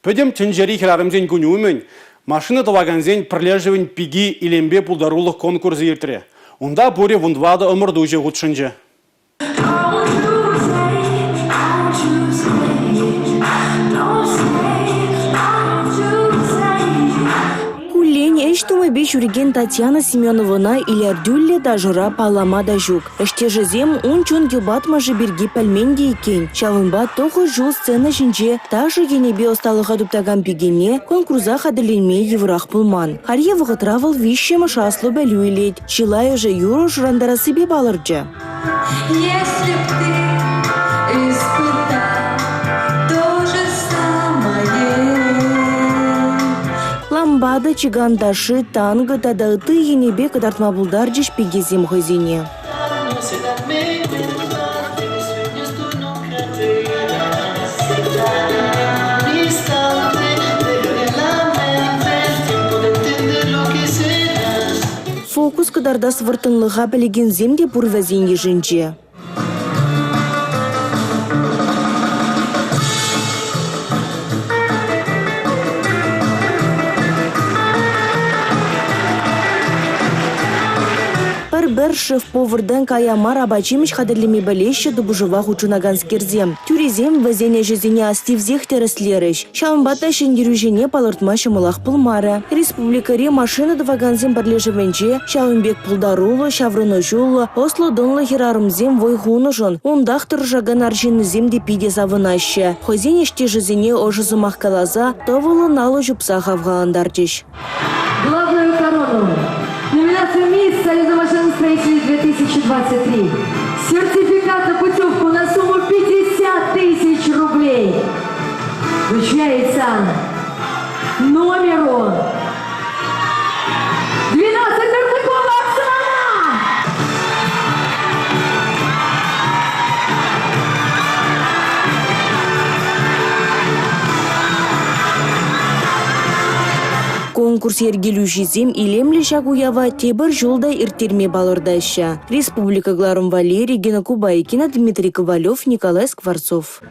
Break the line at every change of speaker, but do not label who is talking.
Пӗтӗм тӗнчери хӗрарӑмсен кунӗ умӗн машина тӑвакансен пӗрлешӗвӗн пики илемпе пултарулӑх конкурсӗ иртрӗ. Унта пурӗ вунтӑватӑ ӑмӑртуҫӑ хутшӑнчӗ.
Куллен ӗҫ тумӗпе ҫӳрекен Татьяна Семеновӑна илӗртӳллӗ ташӑра паллама та ҫук. Ӗҫтешӗсем ун чун йӑпатмӑшӗ пирки пӗлмен те иккен. Ҫавӑнпа тӑхӑр ҫул сцена ҫинче ташӑ енӗпе ӑсталӑха туптакан пикене конкурса хатӗрленме йывӑрах пулман. Хальхи вӑхӑтра вӑл виҫҫӗмӗш аслӑ пӗлӳ илет. Чылайӑшӗ юрӑ шӑрантарассипе палӑрчӗ.
Если б ты испытал то же самое.
Ламбада, чикан ташши, танго тата ытти енӗпе кӑтартма пултарчӗҫ пикесем хӑйсене. Фокус кӑтартас вӑрттӑнлӑха пӗлекенсем те пур вӗсен йышӗнче. Пӗр-пӗр шеф-повартан кая мар апат-ҫимӗҫ хатӗрлеме пӗлеҫҫӗ тупӑшӑва хутшӑнаканскерсем. Тӳресем вӗсен ӗҫӗсене астивсех тӗрӗслерӗҫ. Ҫавӑнпа та ҫӗнтерӳҫӗне палӑртма ҫӑмӑлах пулмарӗ. Республикӑри машина тӑвакансен пӗрлешӗвӗнче ҫавӑн пек пултаруллӑ, ҫаврӑнӑҫуллӑ, ӑслӑ-тӑнлӑ хӗрарӑмсем вӑй хунӑшӑн унтах тӑрӑшакан арҫыннисем те питӗ савӑнаҫҫӗ. Хӑйсен ӗҫтешӗсене ӑшӑ сӑмах каласа, тӑвӑллӑн алӑ ҫупса хавхалантарчӗҫ.
Главную корону номинацию «Мисс Союза машиностроителей 2023» сертификат на путевку на сумму 50 тысяч рублей вручается номеру 12 Тартакова Оксана!
Конкурс йӗркелӳҫисем илемлӗ ҫак уява тепӗр ҫул та ирттерме палӑртаҫҫӗ. Республика кӑларӑм валли Регина Кубайкина, Дмитрий Ковалев, Николай Скворцов.